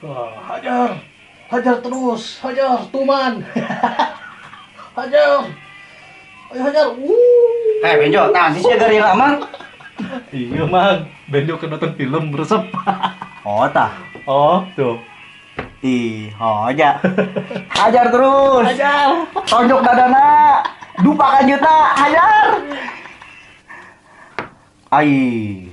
Wah, hajar. Hajar terus, hajar tuman. Hajar. Ayo hajar. Benjo, nah sih dari lama. Iya, Mang. Benjo ke nonton film resep. Oh, tah. Oh, tuh. Ih, oh aja. Hajar terus. Hajar. Tonjok dadana. Dupa kanjuta, hajar. Ai,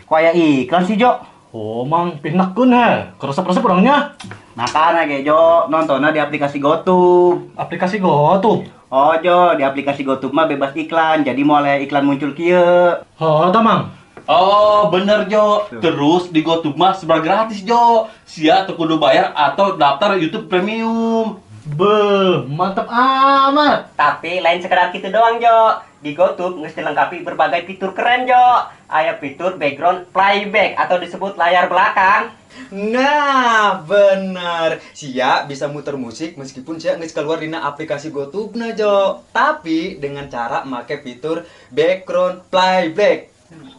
kok aya iklan sih, Jo? Oh, Mang, pinakeun he. Keresep-resep orangnya. Makana ge, Jo, nontonnya di aplikasi GoTube. Aplikasi GoTube? Oh, Jo, di aplikasi GoTube mah bebas iklan. Jadi mulai iklan muncul kieu. Oh, tah, Mang. Oh, bener, Jo. Terus di GoTube mah sebar gratis, Jo. Sia teu kudu bayar atau daftar YouTube Premium. Beuh, mantep amat. Tapi lain sekedar gitu doang, Jo. Di GoTube geus dilengkapi berbagai fitur keren, Jo. Aya fitur background playback atau disebut layar belakang. Nah, bener. Sia bisa muter musik meskipun sia geus keluar dina aplikasi GoTube-na, Jo. Tapi dengan cara make fitur background playback.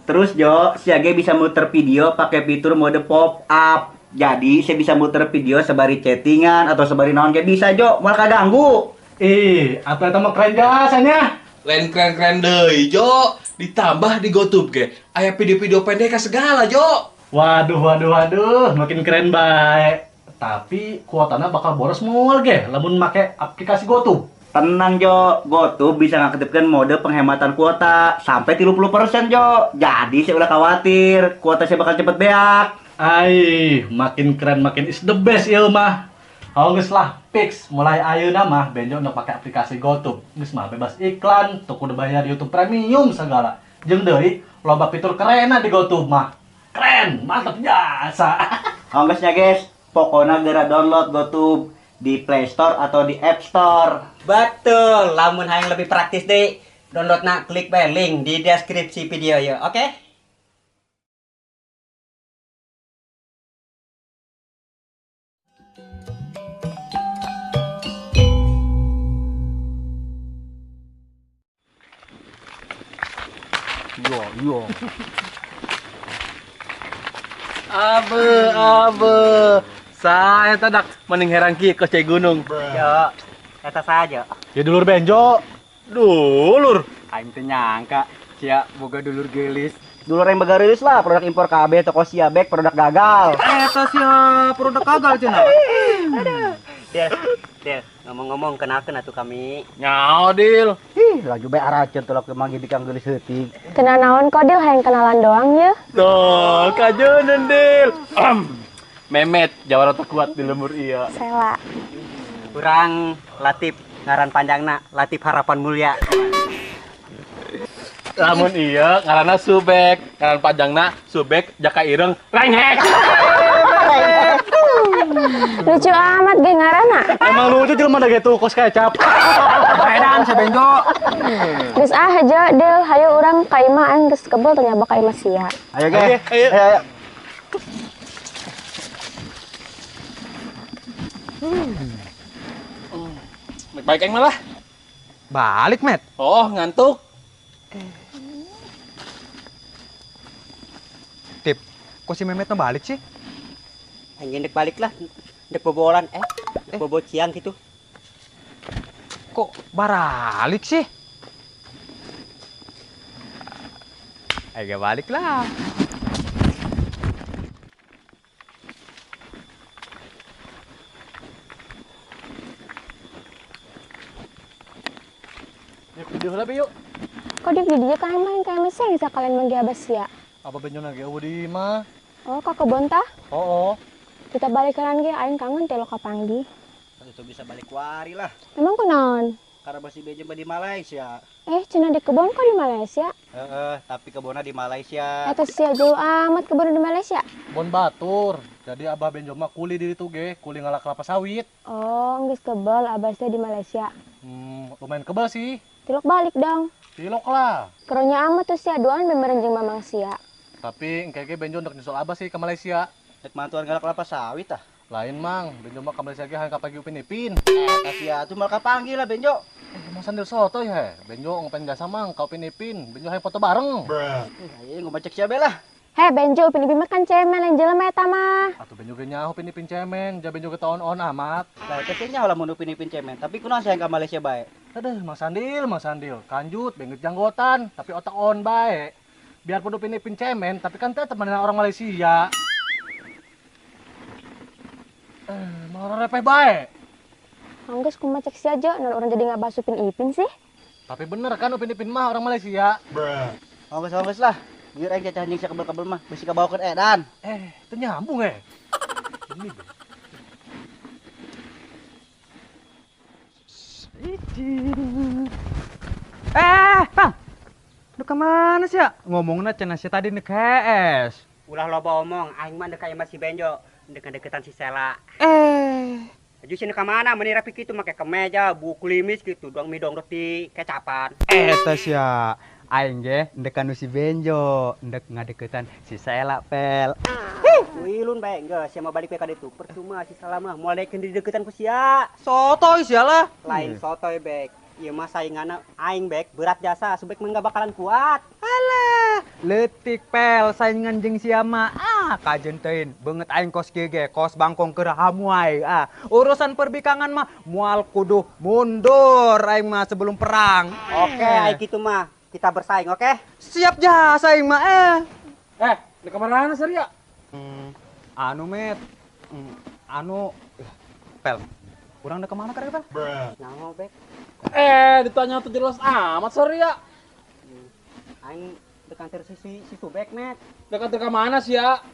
Terus, Jo, sia ge bisa muter video pakai fitur mode pop up. Jadi, saya bisa muter video sebari chattingan atau sebari naon ge bisa, Jo. Moal kaganggu. Ih, atuh eta mah keren jasanya. Lain keren-keren deui, Jo. Ditambah di GoTube ge aya video-video pendek segala, Jo. Waduh, waduh, waduh, makin keren bae. Tapi kuotana bakal boros moal ge lamun make aplikasi GoTube. Tenang, Jo. GoTube bisa ngaktifkan mode penghematan kuota sampai 30%, Jo. Jadi saya ulah khawatir, kuota saya bakal cepet beak. Ai, makin keren makin is the best ieu mah. Oh, geus lah, fix. Mulai ayeuna mah Benjo nu pake aplikasi GoTube. Geus mah bebas iklan, teu kudu bayar YouTube Premium segala. Jeung deui loba fitur kerenna di GoTube mah. Keren, mantap jasa. Oh, geus nya, guys. Pokona geura download GoTube di Play Store atau di App Store. Betul, lamun hayang lebih praktis deh, downloadna klik bae link di deskripsi video ya, oke? Okay? Yo, yo. Abe, abe. Saya tadak mending herang kieu ke Cai Gunung. Yo, eta saja. Ya dulur Benjo. Dulur. Aing teu nyangka sia boga dulur geulis. Dulur yang bagarilis lah, produk impor KB toko sia bek produk gagal. Eta sia produk gagal cenah. Aduh. Del, Del, ngomong-ngomong kenalkeun atuh kami. Nyao, Dil. Ih, laju bae araceun tolak manggih bikang geulis heutik. Teu naon kok, Dil, hayang kenalan doang ye. Tuh, kajuneun, Dil. Memet, jawara terkuat di lembur iya. Sela. Kurang Latif, ngaran panjangna Latif Harapan Mulia. Lamun iya, ngaranna Subek, ngaran panjangna Subek Jaka Ireng Renghek. Lucu amat ge ngaranna. Emang lucu jelema da gitu kos kecap. Edan si Benjo. Geus ah Jo, Dil, hayu urang ka imah aing geus kebel teu nyaba ka imah sia. Ayo ge. Ayo. Ayo. Baik aing malah. Balik, Met. Oh, ngantuk. Tip, kok si Memet no balik sih? Anjing dek balik lah, dek bobolan, dek bobo ciang gitu. Kok baralik sih? Ayo balik lah. Yuk, video lah, yuk. Kok di video kan main kayak meseng bisa kalian manggil abas ya? Apa Benjo nage eueuh di imah? Oh, ka kebon tah? Oh, oh. Kita balik kanan ge aing kangen teh lo kapanggih. Itu bisa balik wari lah. Emang kunaon? Karena basi Benjo di Malaysia. Cenah di kebon kok di Malaysia? Heeh, tapi kebonnya di Malaysia. Eta sia jauh amat kebon di Malaysia. Kebon batur. Jadi abah Benjo mah kuli di ditu ge, kuli ngalak kelapa sawit. Oh, geus kebel abah teh di Malaysia. Lumayan kebel sih. Tilok balik dong. Tilok lah. Keronya amat tuh sia duaan bener jeung mamang sia. Tapi engke ge Benjo ndek nyusul abah sih ke Malaysia. Dek mantuan galak kelapa sawit ah. Lain mang, Benjo mah ke Malaysia ge hayang kapagi Upin Ipin. Sia tuh malah kapanggil lah Benjo. Emang sandil soto ya, Benjo ngapain jasa mang ka Upin Ipin. Benjo hayang foto bareng. Ayo ngomong cek sia be lah. Heh Benjo, Upin Ipin mah kan cemen lain jelema eta mah. Atuh Benjo ge nyaho Upin Ipin cemen, ja Benjo ge on amat. Lah teh nyaho lamun Upin Ipin cemen, tapi kunaon sayang ka Malaysia bae? Aduh, Mang Sandil, Mang Sandil, kanjut beungeut janggotan, tapi otak on bae. Biarpun Upin Ipin cemen, tapi kan tetep manehna orang Malaysia. Malah repeh bae. Anggeus kumaha cek sia Jo, naon urang jadi ngabahas Upin Ipin sih? Tapi bener kan Upin Ipin mah orang Malaysia. Anggeus lah. Biar aing cacah anjing sakebel-kebel mah bisi kabawakeun edan. Teu nyambung eh. Ini be. Bang. Lu kemana sih ya? Ngomongna cenah sia tadi nek HS. Ulah loba omong, aing mah deuk ka si Benjo, deuk-deuketan si Sela. Aju sini ka mana meni rapi kitu make kemeja, buku limis gitu, doang mie dong roti kecapan. Eta sia. Aing ge ndek anu si Benjo, ndek ngadeukeutan si Sela pel. Wilun bae geus sia mah balik we ka ditu. Percuma si Sela mah moal daekeun dideukeutan ku sia. Sotoy sia lah. Lain sotoy bek. Ieu mah sainganna aing bek, berat jasa, subek mah enggak bakalan kuat. Alah, leutik pel saingan jeung sia mah. Ah, kajen teuing beungeut aing kos kieu ge, kos bangkong keur hamuai. Ah, urusan perbikangan mah moal kudu mundur aing mah sebelum perang. Oke, aing kitu mah. Kita bersaing, oke? Siap jasa aing mah Di kamar mana Saria? Anu met. Anu pel. Urang udah kemana karek pel? Nyaho bek. Ditanya tuh jelas amat Saria. Aing dekantir si Subek, Met. Dekantir ka mana sih ya?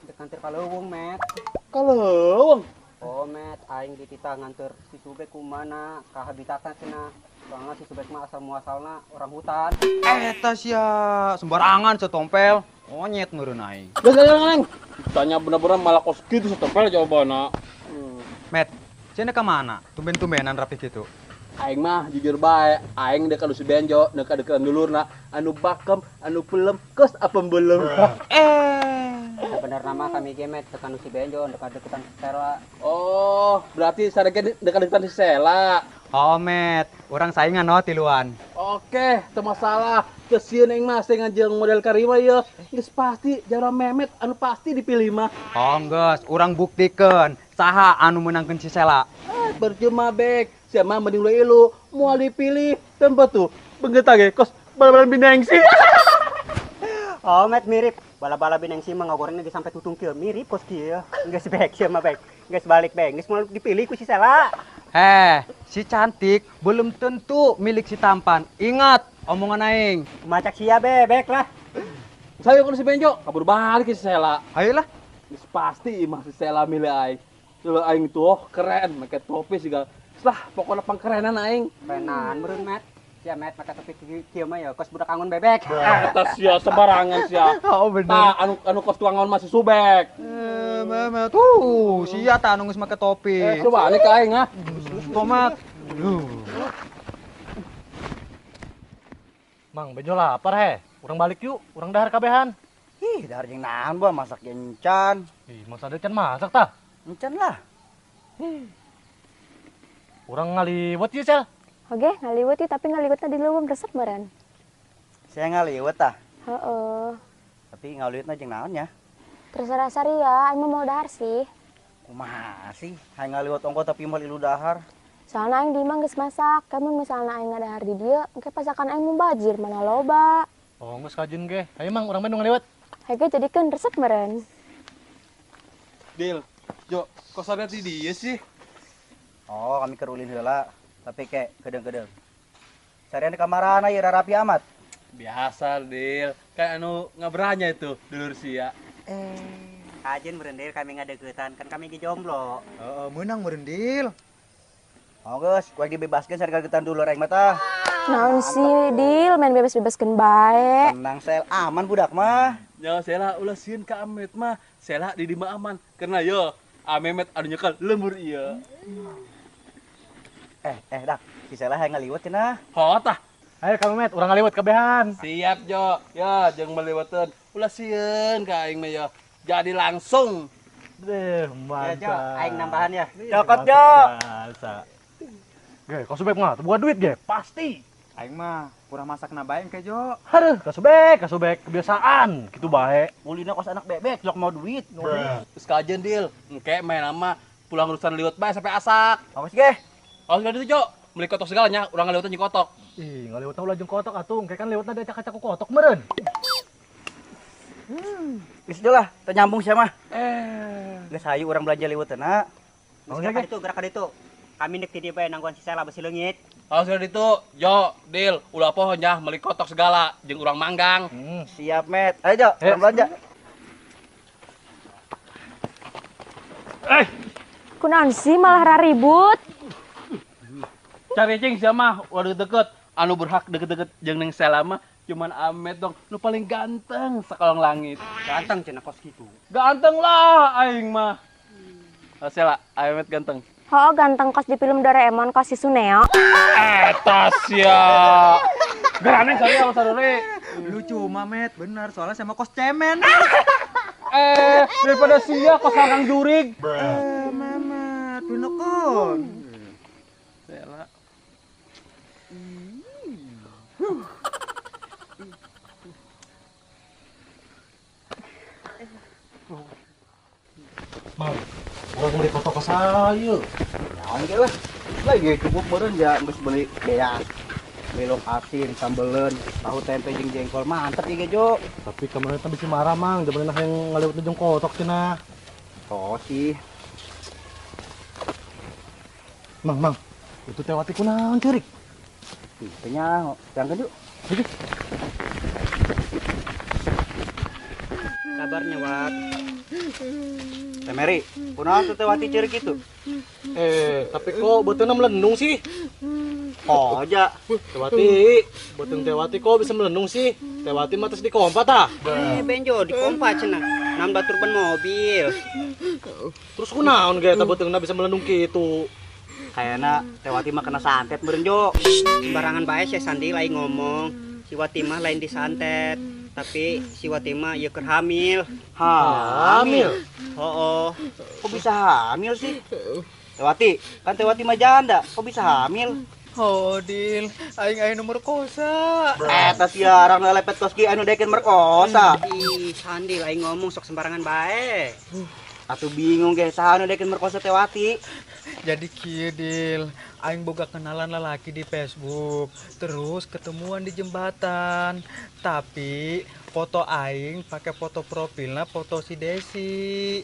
Dekantir ka leuweung, Met. Ka leuweung? Oh, Met, aing dititah nganter si Subek kumana ka habitatna cenah. Soalnya si Subek mah asal muasalna orang hutan. Eta sia sembarangan setompel. Monyet meureun aing. Geus neng. Ditanya bener-bener malah kos kitu setompel jawabanna. Met, cenah ka mana? Tumben-tumbenan rapi kitu. Aing mah jujur bae, aing deuk ka si Benjo, deuk ka deukeun dulurna, anu bakem, anu pelem, kos apem belem. Sebenarnya mah kami ge met deuk si Benjo, deuk deketan si Sela. Oh, berarti sarege deuk deketan si Sela. Oh, met, urang saingan no tiluan. Oke, teu masalah. Kesieun aing mah saingan jeung model karima ieu. Geus pasti jara Memet anu pasti dipilih mah. Oh, geus, urang buktikeun saha anu meunangkeun si Sela. Percuma bek, siapa mending lu ilu, moal dipilih, tempat tuh beungeut ge kos bala-bala binengsi. Oh, met mirip. Bala-bala binengsi mah ngagorengna ge sampai tutung kieu, mirip kos kieu. Geus bek sia mah bek. Geus balik bek, geus moal dipilih ku si Sela. Si cantik belum tentu milik si tampan. Ingat omongan aing. Macak sia bebek lah. Saya kudu si Benjo, kabur balik si Sela. Ayolah. Geus pasti imah si Sela milih aing. Dulu aing tuh keren, make topi segala. Lah, pokoknya pangkerenan aing. Kerenan meureun, Met. Sia Met make topi kieu mah ya kos budak angon bebek. Eta sia sembarangan sia. Oh bener. Tah anu kos tukang angon masih subek. Memet tuh, sia tah anu geus make topi. Coba nih ka aing ah. Tomat. Mang Benjo lapar he. Urang balik yuk, urang dahar kabehan. Ih, dahar jeung naon bah masak encan. Ih, Mang Sandil can masak tah? Encan lah. Urang ngaliwet ieu, Sel. Oke, ngaliwet ieu tapi ngaliwetna di leuweung resep meureun. Saya ngaliwet tah? Heeh. Tapi ngaliwetna jeung naon nya? Terserah Saria, aing mah mau dahar sih. Kumaha sih? Hayang ngaliwet ongko tapi moal ilu dahar. Soalna aing di imah geus masak, kamu misalna aing ngadahar di dieu, engke pasakan aing mubazir mana loba. Oh, geus kajeun ge. Hayu Mang, urang Bandung ngaliwet. Hayu ge jadikeun resep meureun. Deal. Jo, kok sadar di dia sih? Oh, kami kerulin heula, tapi kek kedeng-kedeng. Sarian di kamarana ieu rapi amat. Biasa, Dil. Kayak anu ngabranya itu dulur sia. Kajen meureun kami ngadeuketan, kan kami ge jomblo. Heeh, meunang meureun, Dil. Oh, geus, kuek dibebaskeun sari kagetan dulur aing mah tah. Naon sih, Dil, main bebas-bebaskeun bae. Tenang, Sel, aman budak mah. Ya, Sela ulah sieun ka Amet mah. Sela di mah aman. Karena yo Amemet anu nyekel lembur ieu. Dak, si Sela hayang ngaliwet cenah. Hot tah. Ayo kamu Met, urang ngaliwet kabehan. Siap, Jo. Ya, jeung meliweteun. Ulah sieun ka aing mah yo. Jadi langsung. Deh, mantap. Ya, Jo, aing nambahan ya. Cokot, Jo. Biasa. Ge, kau subek mah, buat duit ge, pasti. Aing mah kurang masak na bae engke Jo. Haduh, kasubek kebiasaan kitu bae. Ulina kos anak bebek jok mau duit. Terus kajen Dil, engke main nama pulang urusan liwet bae sampai asak. Awas ge. Awas gak itu Jo, beli kotok segalanya, urang ngaliwetna jeung kotok. Ih, ngaliwetna ulah jeung kotok atuh, engke kan liwetna diacak-acak ku kotok meureun. Geus lah, teu nyambung sia mah. Geus hayu urang belanja liweutna. Geus itu gerak ka ditu. Kami nek ti dieu bae nangguan si Sela besi leungit. Awas gak itu, Jo, Dil, ulah poho nya meuli kotok segala jeung urang manggang. Siap, Met. Ayo Jo, urang belanja. Kunaon sih malah raribut? Cari cing sia mah ulah deket-deket. Anu berhak deket-deket jeung Neng Sela mah cuman Amet dong, nu paling ganteng sakolong langit. Ganteng cenah kos kitu. Ganteng lah aing mah. Sela, Amet ganteng. Oh, ganteng kos di film Doraemon kos si Suneo. Eta sia. Geraneng sari sama sarure. Lucu mah Met, bener soalnya sama kos cemen. Daripada sia kos kangkang jurig. Memet, pinekon. Sela. Mang, urang beli kotok ke saya. Naon ge lah. Lagi cukup meureun ja geus beli beas. Belok asin, sambeleun, tahu tempe jeung jengkol mantep ieu ge Jo. Tapi kemarin teh bisi marah Mang, jaman yang ngaliwet jeung kotok cenah. Oh sih. Mang, Mang, itu teh Wati kunaon ceurik? Teu nyaho, jangkeun yuk. Kabarnya Wat. Teh Mary, kunaon tuh teh Wati ceurik kitu? Tapi kok beuteungna melendung sih? Oh, aja. Teh Wati, beuteung Teh Wati kok bisa melendung sih? Teh Wati mah tos dikompa tah? Benjo dikompa cenah. Nambah turban mobil. Terus kunaon ge eta beuteungna bisa melendung kitu? Kayakna Teh Wati mah kena santet meureun Jo. Sembarangan bae sia Sandi lain ngomong. Si Wati mah lain disantet, tapi si Wati mah ieu keur hamil. Hamil? Hooh. Kok bisa hamil sih? Teh Wati, kan Teh Wati mah janda, kok bisa hamil? Oh, Dil, aing aya nu merkosa. Eta siaran lepet kos ki anu dekeun merkosa. Ih, Sandi lain ngomong sok sembarangan bae. Atuh bingung ge saha anu dekeun merkosa Teh Wati. Jadi kieu Dil, aing boga kenalan lelaki di Facebook, terus ketemuan di jembatan. Tapi foto aing pakai foto profilnya foto si Desi.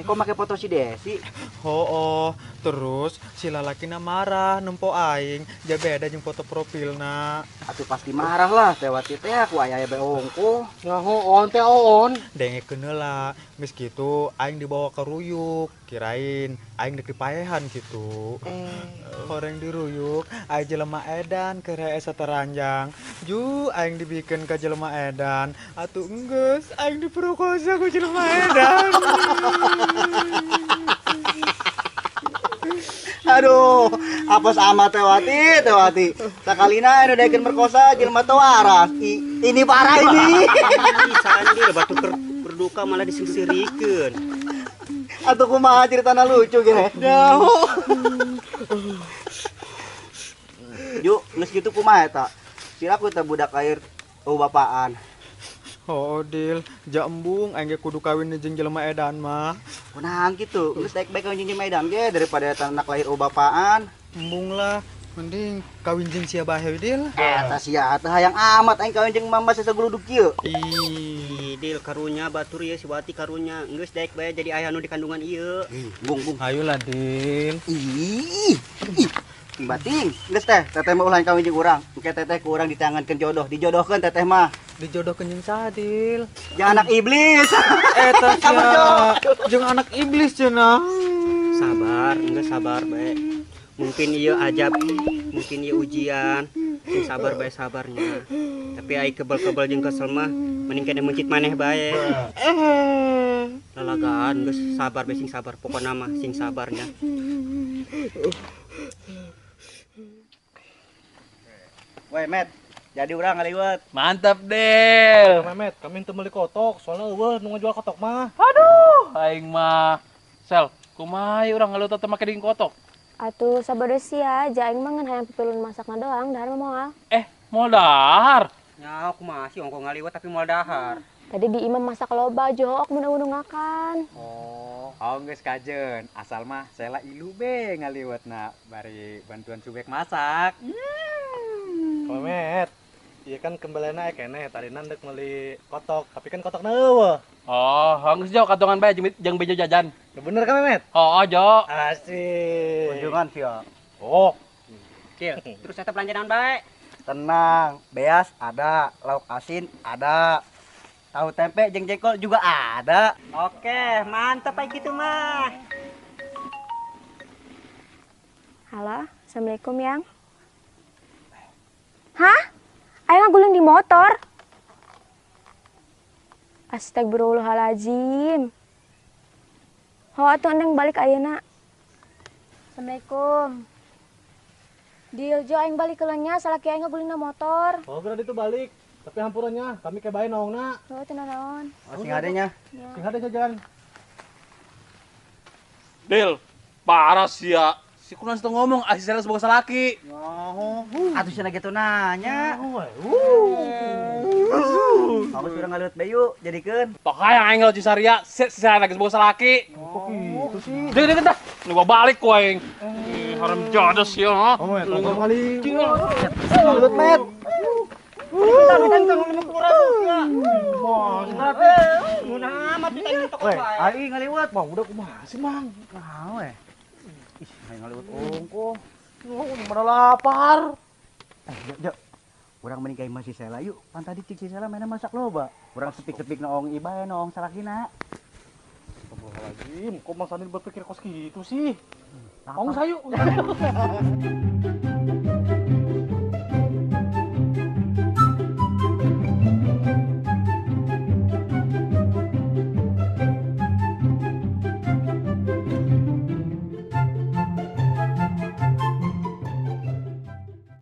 Kok pakai foto si Desi? Oh, terus si lalakina marah nempo aing, ja beda jeung foto profilna. Atuh pasti marah lah Teh Wati teh aku aya bae ongkoh. Nyaho on teh on. Dengekeun heula, geus kitu aing dibawa ke ruyuk, kirain aing dek dipaehan gitu. Orang diruyuk, aing jelema edan keur hese teranjang. Ju aing dibikeun ka jelema edan, atuh enggeus aing diperkosa ku jelema edan. Aduh, apa sama Teh Wati, Teh Wati. Sakalina anu daekeun merkosa jelema teu waras. Ini parah ini. Sandi batu berduka malah disingserikeun. Atuh kumaha ceritana lucu gini. Nyaho. Yuk, geus kitu kumaha eta? Siraku teh budak air bapaan. Oh, Dil, ja embung aing ge kudu kawin jeung jelema edan mah. Kunaon kitu? Geus daek bae kawin jeung jelema edan ge daripada eta anak lahir bapaan. Embung lah, mending kawin jeung sia bae Dil. Eta sia teh hayang amat aing kawin jeung mama sasaguludug kieu. Ih, Dil karunya batur ieu si Wati karunya. Geus daek bae jadi ayah nu di kandungan ieu. Bung bung. Ayolah, Dil. Ih. Ih. Bating, geus teh, teteh mah ulah kawin jeung urang. Engke teteh ku urang ditangankeun jodoh, dijodohkeun teteh mah. Dijodohkeun jeung saha, Dil? Jeung anak iblis. Eta sia. Jeung anak iblis cenah. Sabar, geus sabar bae. Mungkin ieu ajab, mungkin ieu ujian. Sing sabar bae sabarnya. Tapi ai kebel-kebel jeung kesel mah mending kene meuncit maneh bae. Lalagaan geus sabar bae sing sabar, pokona mah sing sabarnya. Weh, Met, jadi urang ngaliwet. Mantap, Del. Memet, kami teu meuli kotok, soalnya eueuh nu ngajual kotok mah. Aduh, aing mah. Sel, kumaha urang ngaliwet teh make daging kotok? Atuh sabodo sia, ja aing mah ngan hayang pipilun masakna doang, dahar mah moal. Moal dahar. Nya aku masih ongko ngaliwet tapi moal dahar. Tadi di imah masak loba jok mun eueuh ngakan. Oh. Oh geus kajen, asal mah Sela ilu be ngaliwetna bari bantuan Subek masak. Komet. Iya kan kembalianna aya keneh, tadina ndek meuli kotok, tapi kan kotokna eueuh. Oh, geus Jo katongan bae jeung Bejo jajan. Nu bener kan Memet? Oh, Jo. Asik. Kunjungan sia. Oh, Cil, terus eta belanja naon bae? Tenang, beas ada, lauk asin ada. Tahu tempe jeung jengkol juga ada. Oke, mantep aja gitu mah. Halo, assalamualaikum yang. Hah? Aing ngaguling di motor. Astagfirullahalazim. Ho atuh endeng balik ayeuna. Assalamualaikum. Deal Jo aing balik keulanya salaki aing ngagulingna motor. Oh, geura ditu balik. Tapi hampurannya, kami ke bae naongna. Oh, teu naon. Oh, sing adenya. Sing hade jajan. Dil, parah sia. Si kunan teu ngomong, ah si Sela sebagai salaki. Atuh cenah gitu nanya. Kamu sudah ngaliwet bayu, jadikeun. Tok hayang aing ngeliat si Saria, si Sela lagi sebagai salaki. Kok gitu sih? Dek, dek, dah. Ini gua balik ku aing. Ih, haram jadah sia, ha. Oh, met, ngomong kali. Ngaliwet, Met. Weh, Aing ngaliwet. Bang, udah kumaha sih, Mang? Nah, weh. Ih, aing ngaliwet ongkoh. Oh, mana lapar. Jo, Jo. Urang mending ka imah si Sela yuk. Pan tadi cik si Sela mainnya masak loba. Urang sepik-sepik noong ibae noong salakina. Astagfirullahaladzim, kok Mang Sandi berpikir kos gitu sih? Ong sayu.